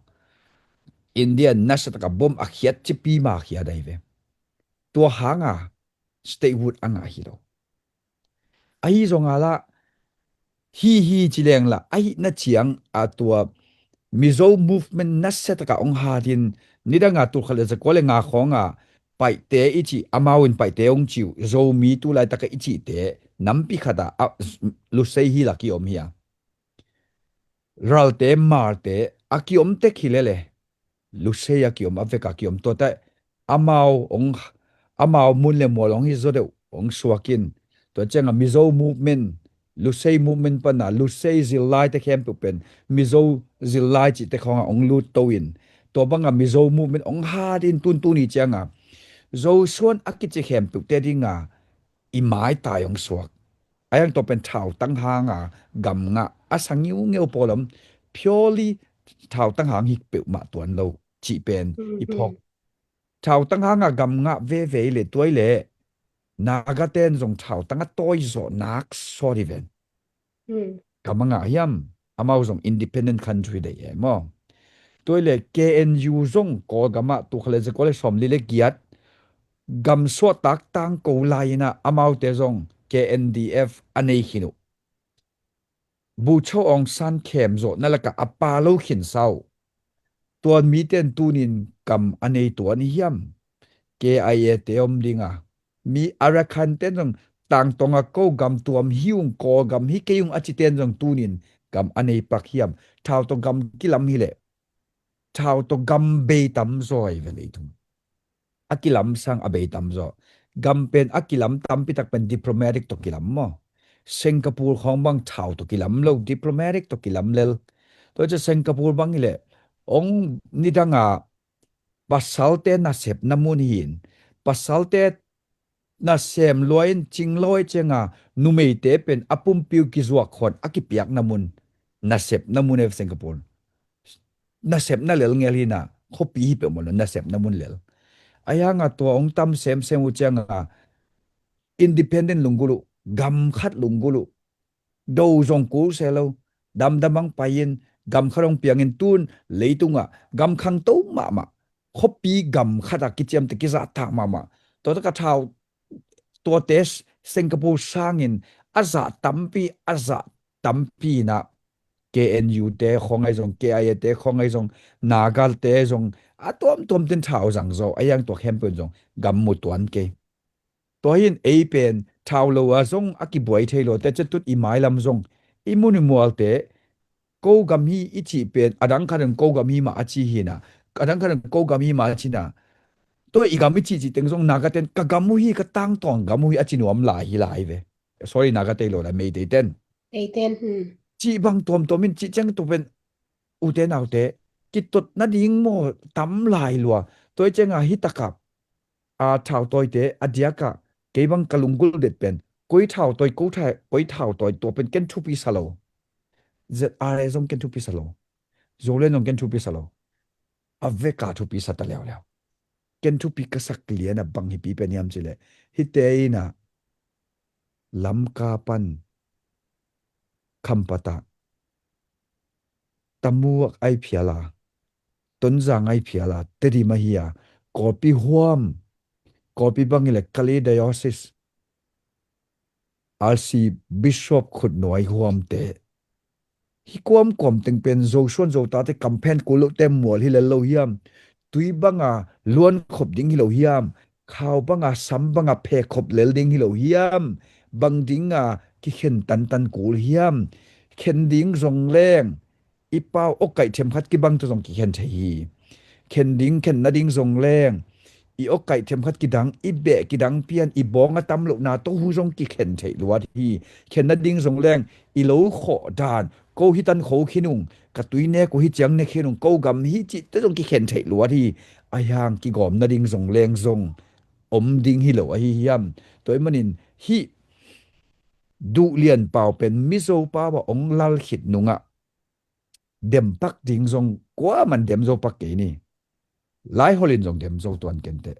India nasia taka bom a khiat cipi ma khiat ahi ve. Tua hanga statehood a ngah hi lo. Ahi zonga lah, hi hi ci leng lah, ahi na ciang a tua Mizo movement nasia taka ong hatin, nidanga tulkhat le zakua le nga khawnga Paihte i cih, amau in Paihte ong ciu, Zomi tu laitaka i cihte nampi khata a Lusei hi laki om hi a. Ralte, Malte a kiom tek hi lele, Lusei a kiom, a veka kiom tuate amau ong, amau mun le mual ong hi zaw deuh ong suakin. Tua cianga Mizo movement, Lusei movement pana Lusei zillaite khempeuh pen Mizo zillai cihte khawnga ong lut to in, tua banga Mizo movement ong hatin tuntuni cianga Zosuan a kici khempeuhte dinga i maitai ong suak. Ahiang tua pen thautang hanga gam ngah a sa ngiungeu pawl om, purely thautang hang hi peuhmah tuan lo cih pen i phawk. Thautang hanga gam ngah veve i le tuai le Naga ten zong thautang a tawi zawh nak sawt hi ven. Gam a ngah hiam, amau zong independent country dei e maw. Tuai le K N U zong Kawlgamah tukha le zakua le sawmli le giat gam suahtak tangko lai-inah amaute zong K N D F a nei khin uh. Bucho Aung San khem zawhna lakah a pa lo khinsa uh. Tuan mite in tunin gam a nei tuan i hiam? K I A te om dinga, mi Arakan ten zong tangtonga ko gam tuam hi ung, Kawlgam hi kei ung a citen zong tunin gam a nei pak hiam? Thau tawh gam kilam hileh thau tawh gam bei tam zaw hi ve leitung. A kilam sang a bei tam zaw. Gam pen a kilam tampi tak pen diplomatic tawh kilam maw. Singapore khawng bang thau tawh kilam lo, diplomatic tawh kilam lel. Tua cia Singapore bang hileh ong nidanga pasalte nasepna mun hi in, pasalte nasem lua in cinglawi cianga numeite pen a pumpi uh kizuak khawng a kipiakna mun, nasepna mun e Singapore. Nasepna lel ngel hinah, khuapi hi peuhmah lo, nasepna mun lel. Ahi hanga tua ong tam semsem uh cianga independent lunggulh uh, gam khat lunggulh uh, do zong kul se lo, damdam ang pai-in gam khat hong piangin tun leitungah gam khangto mahmah, khuapi gam khatah kiciamteh kizahtak mahmah. Tua taka thau tuate Singapore sangin a zah tampi, a zah tampi in ah K N U te khawng ahi zong, K I A te khawng ahi zong, Naga te zong, a tuamtuam ten thau zang zaw, a hiang tua khempeuh in zong gam mu tuan kei. Tua hi in ei pen thau lo a zong a kibuai thei lo te, cetut i mailam zong i mun i mualte, ko gam hi i cih pen, a dang khat in ko gam hi mah a ci hi na, a dang khat in ko gam hi mah a ci na. Tua i gam i cih cih teng zong Naga ten ka gam uh hi, ka tangtawn gam uh hi a ci nuam lai hi lai ve. Sorry, Naga te lo la, Meitei ten. Meitei ten, hmm. Cih bang tuamtuam in cih ciang tua pen ute naute kitot nading maw tam lai lua. Tua i ciang a hi takah a thautawite a diakah kei bang ka lunggulh det pen koi thautawi, ko tha-, koi thautawi tua pen ken thupi sa lo. Z R A zong ken thupi sa lo. Zoland zong ken thupi sa lo. A veka thupi sa ta leuleu. Ken thupi ka sak lian a bang hipi pen hiam cileh, hite in ah Lamka pan Khampat ah Tamu ai phial a, Tonzang ai phial a, Tedim ahi a, Kawlpi huam, Kawlpi bang hileh Kalay Diocese, Archbishop khutnuai huamte, hi kuamkuam teng pen Zosuan Zotate kamphen kul lote mual hi lel lo hiam? Tui banga luan khop ding hi lo hiam? Khau banga, sam banga phe khop lel ding hi lo hiam? Bang dinga kikhen tantan kul hiam? Khen ding zong leng i pau awkaih themkhat kibang tawh zong kikhen thei hi. Khen ding, khen nading zong leng i awkaih themkhat kidang, i beh kidang pian, i bawng a tam lohna tawh hu zong kikhen theih luat hi. Khen nading zong leng i lo khawh dan, ko hi tan kho khin ung, ka tui nek uh hi ciang nek khin ung, ko gam hi cihte zong kikhen theih luat hi. A hiang kigawm nading zong leng zong om ding hi lo ahi hiam? Tua ahih manin hih duh lian pau pen Mizo pau a ong lal khit nungah dem pak ding zong kuaman dem zo pak kei ni. Laihol in zong dem zo tuan kenteh.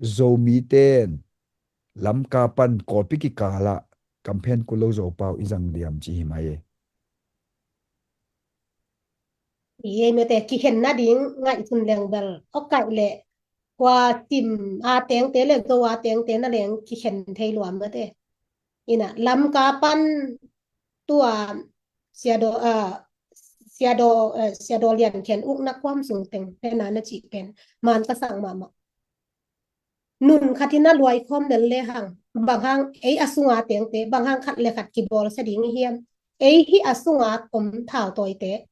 Zomi ten Lamka pan Kawlpi kikalah kamphen kul lo zo pau i zang diam ci hi mai e. I ei mete kikhen nading ngaihsun leng bel awkaih leh kua Sim a tengte le Zo a tengte na leng kikhen thei lua mete. Ina Lamka pan tua Siadaw, ah, Siadaw, eh, Siadaw Lian Khen ukna kuam sung teng pena na cih pen man ka sang mahmah. Nun khat in a luai khawm lel le hang, bang hang ei a sunga tengte, bang hang khat le khat kibawlsia ding i hiam? Ei hih a sunga om thautawite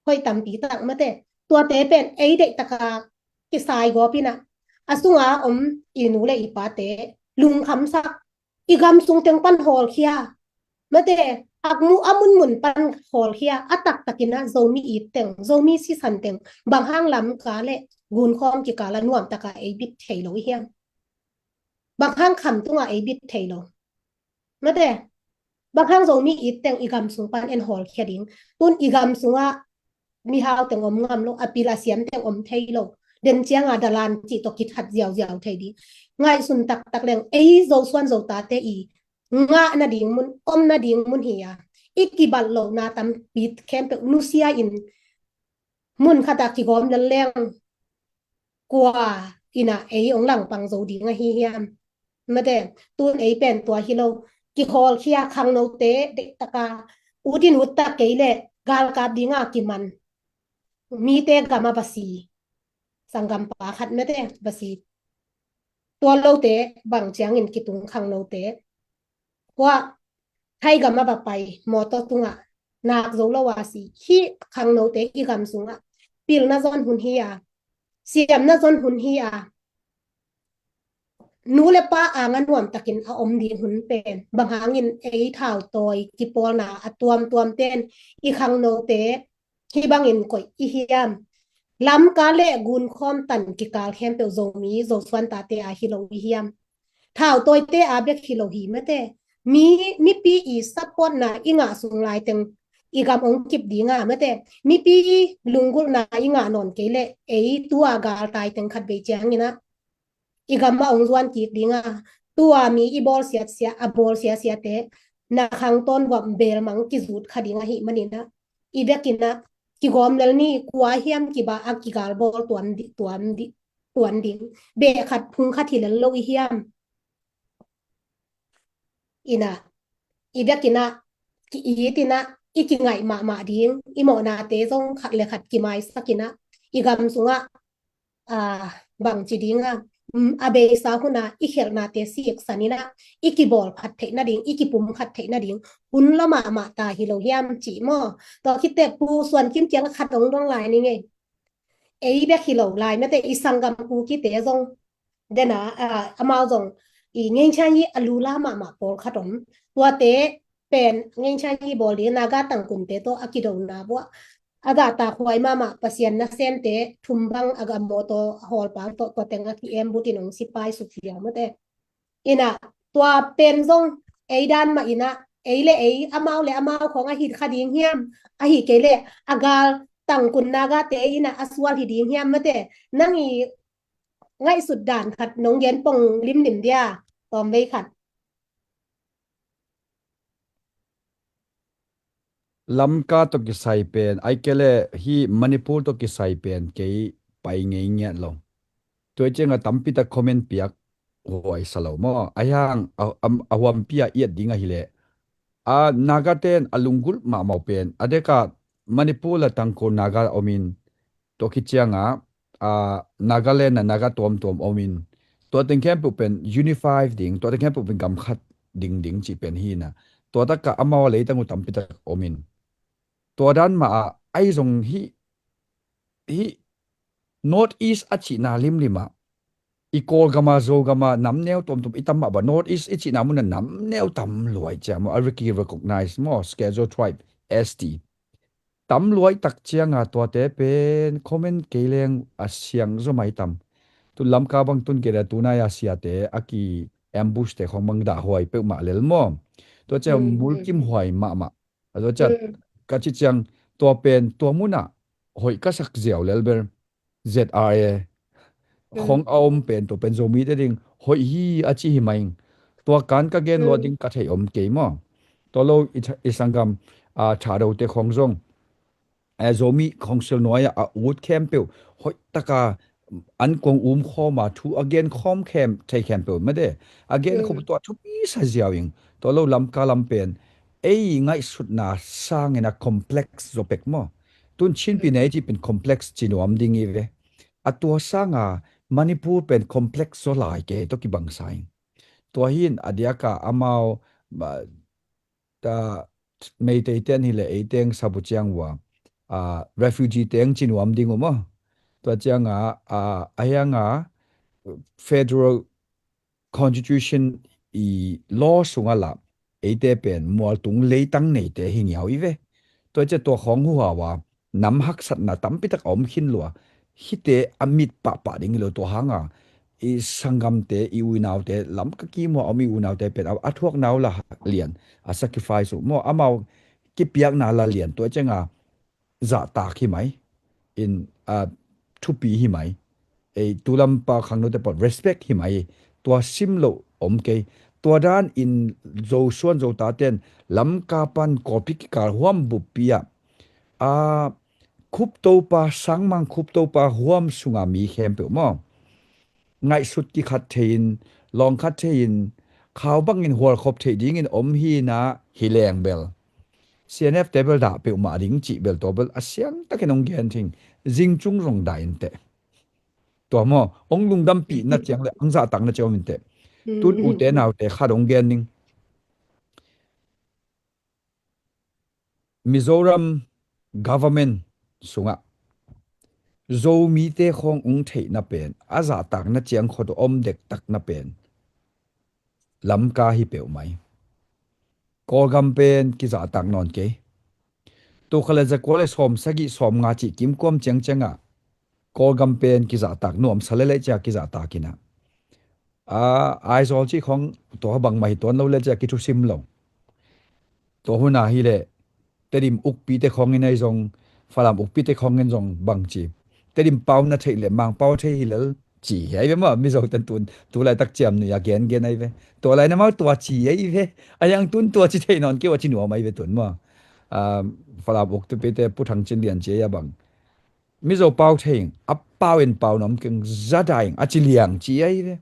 hoih tampi tak mate. Tuate pen ei deih taka kisai gawp in a, a sunga om i nu le i pate lungkhamsak, i gam sung teng pan hawlkhia. Mate, a mu a munmun pan hawlkhia, a taktakin a Zomi it teng, Zomi sisan teng, bang hang Lamka le gunkhawm kikal a nuamtaka ei bit thei lo i hiam? Bang hang khamtunga ei bit thei lo? Mate, bang hang Zomi it teng i gam sung pan en hawlkhia ding. Tun i gam sungah mihau teng om ngam lo, a pil a siam teng om thei lo. Den cianga dalan cih tawh kithat ziauziau thei ding. Ngaihsun taktak leng, ei Zosuan Zotate i ngah nading mun, om nading mun hi a, i kibat lohna tampi khempeuh nusia in mun khatah kigawm lel leng kua in a ei ong langpang zo ding ahi hiam? Mate, tun ei pen tua hi lo. Kihawlkhia khangnote deih taka ut in ut tak kei le galkap dinga kiman mite gama va si. Sanggampa khat mate va si. Tua lote bang ciangin kitung khangnote. Kua Thai gama va pai mawtaw tungah nak zo lo a si. Hih khangnote i gam sungah pilna zon hun hi a, siamna zon hun hi a, nu le pa anga nuamtakin a om ding hun pen bang hangin ei thautawi kipawlna a tuamtuam ten i khangnote hih bangin koih i hiam? Lamka le gunkhawm tan kikal khempeuh Zomi Zosuan tate a hi lo i hiam? Thautawite a bek hi lo hi mate. Mi, mipi i supportna i ngah sung lai teng i gam ong kip dinga mate. Mipi i lunggulhna i ngah nawn kei le ei tua galtai teng khat vei ciangin a i gam a ong zuan kik dinga, tua mi i bawl siatsia, a bawl siasiate na khangtawn vuam belmang kizut kha ding ahih manin a, i bekin a kigawm lel ni. Kua hiam kiba a kigal bawl tuam di, tuam di, tuan ding. Beh khat phung khat hi lel lo i hiam? Ina, i bek ina, ki-it ina, i kingaih mahmah ding, i mawhnate zong khat le khat kimaisak ina, i gam sungah, a, bangci dinga, um, a beisa huna i khelhnate siksan ina, i kibawl khat theih nading, i kipum khat theih nading hun la mahmah ta hi lo hiam cih maw? Tua khit teh Pu Suan Kim kiang khat hong dong lai ni ngei. Ei bek hi lo lai mate, i sanggam Kukite zong dena, a, amau zong i ngeingchang hi a lula mahmah pawlkhat om. Tuate pen ngeingchang hi bawl ding Naga Tangkunte tawh a kidona buah a zahtak huai mahmah Pasian nasemte thum bang a gam mawtaw a hawlpang tawh tua teng a ki-em butin hong sipai suk hi a mate. Ina, tua pen zong ei dan mah ina, ei le ei, amau le amau khawng a hit kha ding hiam, ahi kei le a gal Tangkun Nagate ina a sual hi ding hiam mate. Nang i ngaihsut dan khat nong gen pong limlim dia, tawmvei khat. Lamka tawh kisai pen, ai kei le hih Manipur tawh kisai pen kei pai ngei ngiat lo. Tua ciangah tampi tak comment piak huai sa lo maw? Ahi hang a, a, a huampi a iat ding ahi leh, a, Nagaten a lunggulh mahmah pen a deka Manipur le Tangkhul Naga omin, tua khit ciangah, a, Nagaland ah Naga tuamtuam omin, tua teng khempeuh pen unify ding, tua teng khempeuh pen gam khat ding ding cih pen hi na. Tua takah amau a leitang uh tampi tak omin, tua dan mah ah ai zong hih, hih North East a cihna limlim ah, i Kawlgam ah, Zogam ah nam neu tuamtuam i tam mah bang, North East i cihna mun ah nam neu tam luai cia maw, a riki recognize maw, Schedule Tribe, S T. Tam luai tak ciangah tuate pen comment kei leng a siang zaw mai tam. Tu Lamka bang tun kei le tunai a siate a ki ambush te khong bang dah huai peuhmah lel maw? Tua ciang mulkim huai mahmah. A tua ciang ka ci ciang tua pen tua mun ah hoih ka sak ziau lel bel Z R A khong a om pen tua pen Zomite ding hoih hi a ci hi mai ing. Tua kan ka gen luat ding ka theih om kei maw? Tua lo i tha-, i sanggam, a, Thado te khong zong, a, Zomi Council nuai ah a ut khempeuh hoih taka an kong um khawm a thu a gen khawm khem, thei khempeuh mate. A gen khawm tua thupi sa ziau ing. Tua lo Lamka lam pen ei ngaihsutna sangin a complex zaw pek maw? Tun Chin pi nei ci pen complex ci nuam ding i ve. A tua sanga Manipur pen complex zaw lai kei tawh kibang sa ing. Tua hin a diaka amau, ma, ta, Meitei ten hi le ei teng sabu ciang ua, a, refugee teng ci nuam ding uh maw? Tua cianga, a, a hianga federal constitution i law sunga la eite pen mualtung leitang neite hi ngiau i ve. Tua cia tua khawng huhau a nam haksatna tampi tak a om khin lua. Hite a mit pahpah ding hi lo tua hanga i sanggamte, i uinaute, lam ka kimua om i uinaute pen a, a thuakna uh la lian, a sacrifice uh maw, amau kipiakna la lian tua cianga zahtak hi mai. In, a, thupi hi mai. Ei, tulam pa khangnote pawh respect hi mai. Tua sim lo om kei. Tua dan in Zosuan Zotaten Lamka pan Kawlpi kikal huam buppi ah, a, Khuptopa, Sangmang Khuptopa huam sunga mi khempeuh maw? Ngaihsut kikhat thei-in, lawngkhat thei-in, khau bangin hualkhop theih dingin om hi na hi leng bel C N F te bel dah peuhmah ding cih bel tua bel a siangtakin hong gen thing. Zingcung zong dah inteh. Tua maw, hong lungdampih na ciang le hong zahtak na ciang om inteh. Tun ute naute khat hong gen ning. Mizoram government sungah Zomite khawng hong theihna pen, a zahtakna ciang khawng om dektakna pen Lamka hi peuhmah hi. Kawlgam pen kizahtak nawn kei. Tul khat le zakua le sawm sagih sawm nga cih kimkuam ciangciangah Kawlgam pen kizahtak nuamsa leleh cia kizahtak inah, a, Aizawl cih khawng tua bangmah hi tuan lo le cia kithusim lo. Tua huna hileh Tedim ukpite khawngin ahi zong, Falam ukpite khawngin zong bangci, Tedim pau na theih le Mangpau thei hi lel ci hi ahi ve maw. Mizo ten tun tulaitak ciamnuih a gengen ahi ve. Tua lai na mau tua ci ahi ve. A yang tun tua ci thei nawn kei ua ci nuam ahi ve tun maw. A, Falam ukpite Pu Thang Cin Lian ci ahi a bang, Mizo pau thei ing, a pau in pau na om keng, za dah ing a ci liang ci ahi ve.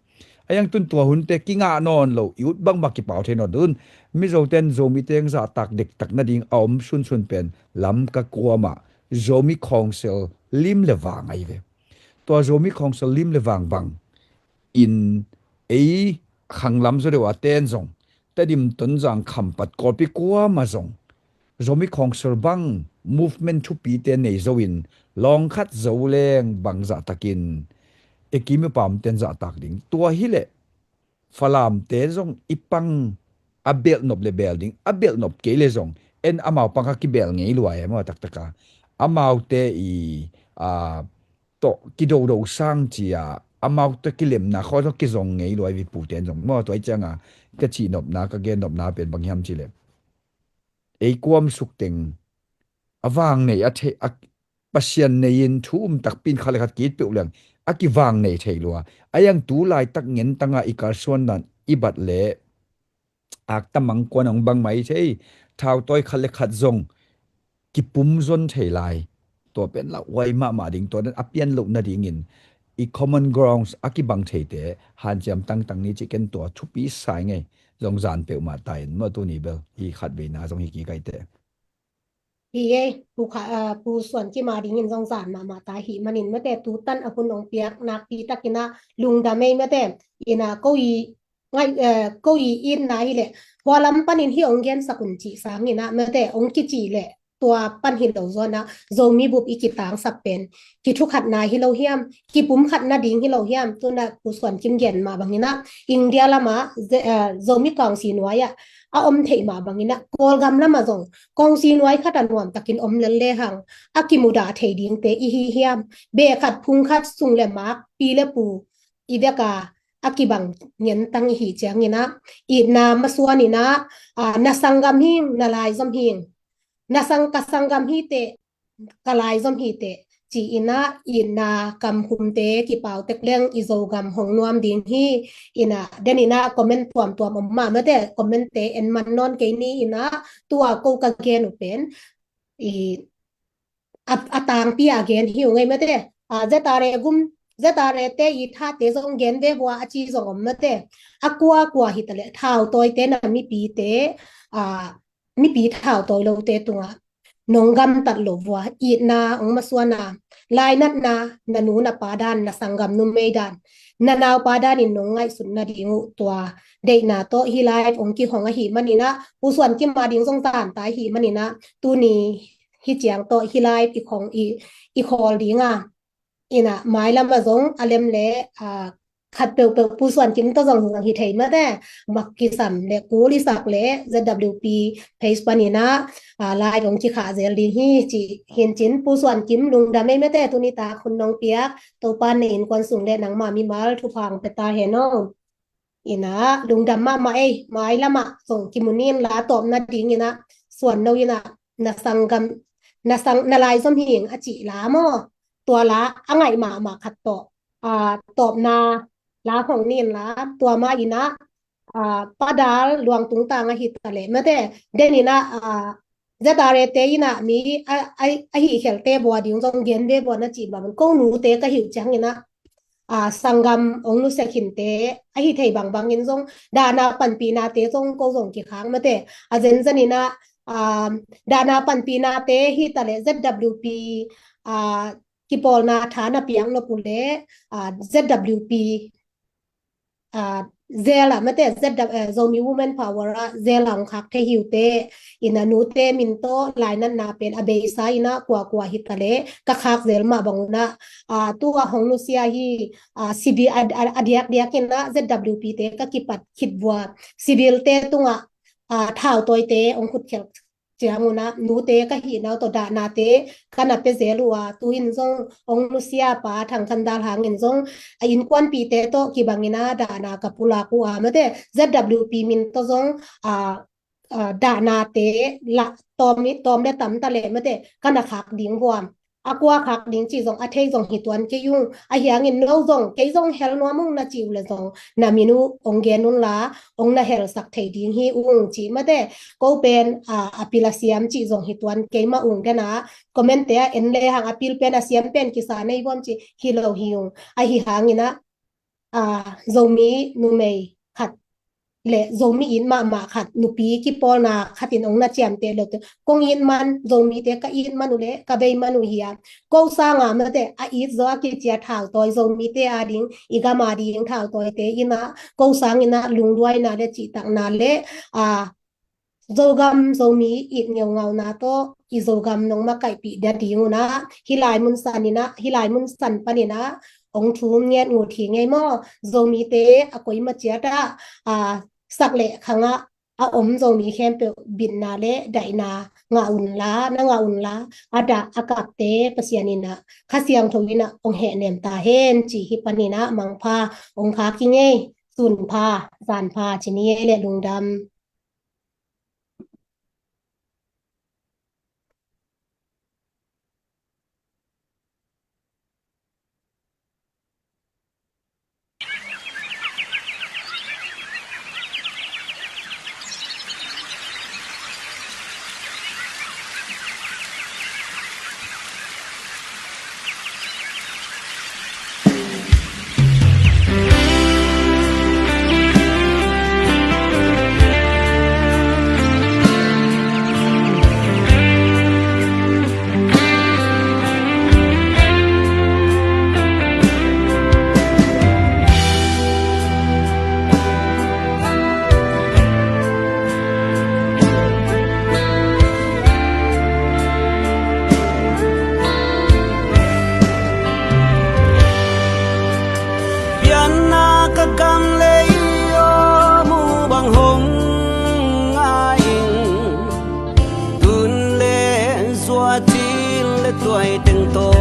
A iang tun tua hunte kingah nawn lo, i ut bangmah kipau thei nawn lo. Tun Mizo ten Zomi teng zahtak dektak nading a om sunsun pen Lamka kuamah Zomi Council lim le vang ahi ve. Tua Zomi Council lim le vang bang in ei khanglam zaw deuh a ten zong, Tedim, Tonzang, Khampat, Kawlpi kuamah zong Zomi Council bang movement thupite nei zo in, lawng khat zo leng bang zahtakin e kim i pam ten zahtak ding. Tua hileh Falamte zong i pang a belhnop le bel ding, a belhnop kei le zong en amau pang a kibel ngei lua e maw, taktaka amaute i a tawh kidodo sang ci-a amaute kilemna khaw tawh kizong ngei lua e, viputen zong maw. Tua i cianga ka cihnopna, ka gennopna pen bang hiam cileh, ei kuam sukteng a vang nei a thei a Pasian nei in thu um takpi in khat le khat ki-it peuh leng a kivang nei thei lua. A iang tu laitak ngentanga i kalsuan dan i bat le akta mangkuan hong bang mai thei, thautawi khat le khat zong kipum zon thei lai. Tua pen lauhuai mahmah ding, tua dan a pian loh nadingin i common grounds a kibang theite hanciam tangtang ni ci ken, tua thupi sai ngei. Zong zan peuhmah ta in maw, tuni bel hi khat veina zong hi kikaite. Hi ei, Pu Kha, ah, Pu Suan Kim a dingin zong zan mahmah ta hi manin mate, tutan a hun ong piak nakpi takin a lungdam ei mate, ina ko i ngai, eh, ko i itna hileh, hua lam panin hi ong gensak un cih sangin a mate, ong kicih leh tua pan hi lo zaw in a, Zomi bup i kitangsak pen kithukhatna hi lo hiam, kipumkhat nading hi lo hiam? Tuna Pu Suan Kim gen mah bangin a, India lama Ze-, eh, Zomi Council nuai ah a om theih mah bangin a, Kawlgam lama zong Council nuai khat a nuam takin om lel lehang a kimudah thei dingte i hi hiam? Beh khat phung khat, sung le mak, pi le pu i bek a a kibang ngentang i hi ciangin a, itna masuan in a, a, na sanggam hing, na laizom hing, na sang, ka sanggam hi teh, ka laizom hi teh ci-in a, itna kamkhumte kipau tek leng i Zogam hong nuam ding hi. Ina, den in a comment tuamtuam om mah mate, comment te en man nawn kei ni. Ina, tua ko ka gen uh pen i a, a tangpi a gen hi uh ngei mate. A, Z R A gum, Z R A te i thate zong gen ve vua a ci zong om mate. A kuakua hi taleh thautawite na mipite, a, mipi thautawi lote tungah nong gamtat lo vua, itna ong masuan a, lainatna, na nu na pa dan, na sanggam numei dan, na naupa danin nong ngaihsut nading uh, tua deihna tawh hi lai ong kihong ahi manin a, Pu Suan Kim a ding zong zan ta hi manin a, tuni hi ciang tawh hi lai i khong i, i khawl ding a. Ina, mailam a zong a lem le, a, khat peuhpeuh Pu Suan Kim tawh zong zong hi thei mate, mak kisam le kul i sak le Z W P page panin a, a, lai ong kikhah zel ding hi ci hincin, Pu Suan Kim lungdam ei mate, tuni tak hun nong piak Topa na innkuan sung le nangma mimal thupha ong pia ta hen aw. Ina, lungdam mahmah ei, mailam ah zong kimu nin la, tawpna dingin a, Suan No in a, na sanggam, na sang, na laizom hing a cih la maw, tua la a ngaih mahmah khat tawh, a, tawpna la hong nin la, tua mah in a, a, Pa Dal Luang Tung Tang ahi taleh mate, den in a, a, Z R A te in a mi a, a, a hih khelte vua ding zong gen ve vua na cih bangin, ko nute ka hi uh ciangin a, a, sanggam ong nusia khinte ahi thei bangbangin zong, dahna panpihnate zong ko zong kikhak mate. A zenzen in a, a, dahna panpihnate hi taleh Z W P, a, kipawlna tha na piak nop uh leh, a, Z W P, a, zel ah mate, Z W, eh, Zomi Women Power ah zel ah ong khak thei hi uh teh. Ina, nute min tawh lainatna pen a beisa in a kuakua hi taleh ka khak zel mah bang un a, a, tua hong nusia hi, a, civil a, a, a diakdiak in a Z W P te ka kipat khit vua, civil te tungah, a, thautawite ong khutkhelh ciang un a, nute ka hihna uh tawh dahnate ka na pia zel uh a, tu in zong ong nusia Pa Thang Khan Dal hangin zong a innkuanpihte tawh kibangin a dahna ka pulak uh a mate, Z W P min tawh zong, a, a, dahnate la tawm, tawm le tam taleh mate, ka na khak ding vuam. A kua khak ding cih zong a thei zong hi tuan kei ung. Ahi hangin no zong, kei zong hel nuam ung na cih uh leh zong, na min uh ong gen un la, ong na helsak thei ding hi ung ci mate. Ko pen, a, a pil a siam cih zong hi tuan kei mah ung, den a comment te ah en lehang a pil pen a siam pen kisa nei vuam cih hi lo hi ung. Ahi hangin a, a, Zomi numei khat le Zomi it mahmah khat, nupi kipawlna khat in ong na ciamteh lo te, kong it man, Zomite ka it man uh le ka bei man uh hi a, ko sanga mate a it zaw a kiciat thautawi, Zomite a ding, i gam a ding thautawite in a, ko sang in a lungduaina le cihtakna le, a, Zogam Zomi it ngeungauna tawh i Zogam nong makaihpih dia ding un a, hih lai mun san in a, hih lai mun san pan in a ong thum nget ngut hi ngei maw? Zomite a koima ciat ah, a, sak le khang ah a om Zomi khempeuh bitna le daihna ngah un la, na ngah un la, a dah a kapte Pasian in a, Kha Siangtho in a ong hehnem ta hen ci hi pan in a, mangpha, ong khak hi ngei, sun pha, zan pha ci ni ei le, lungdam. Pianna ka gam lei aw, mu bang hong ngai in, tun le zua cil le tuai teng tawh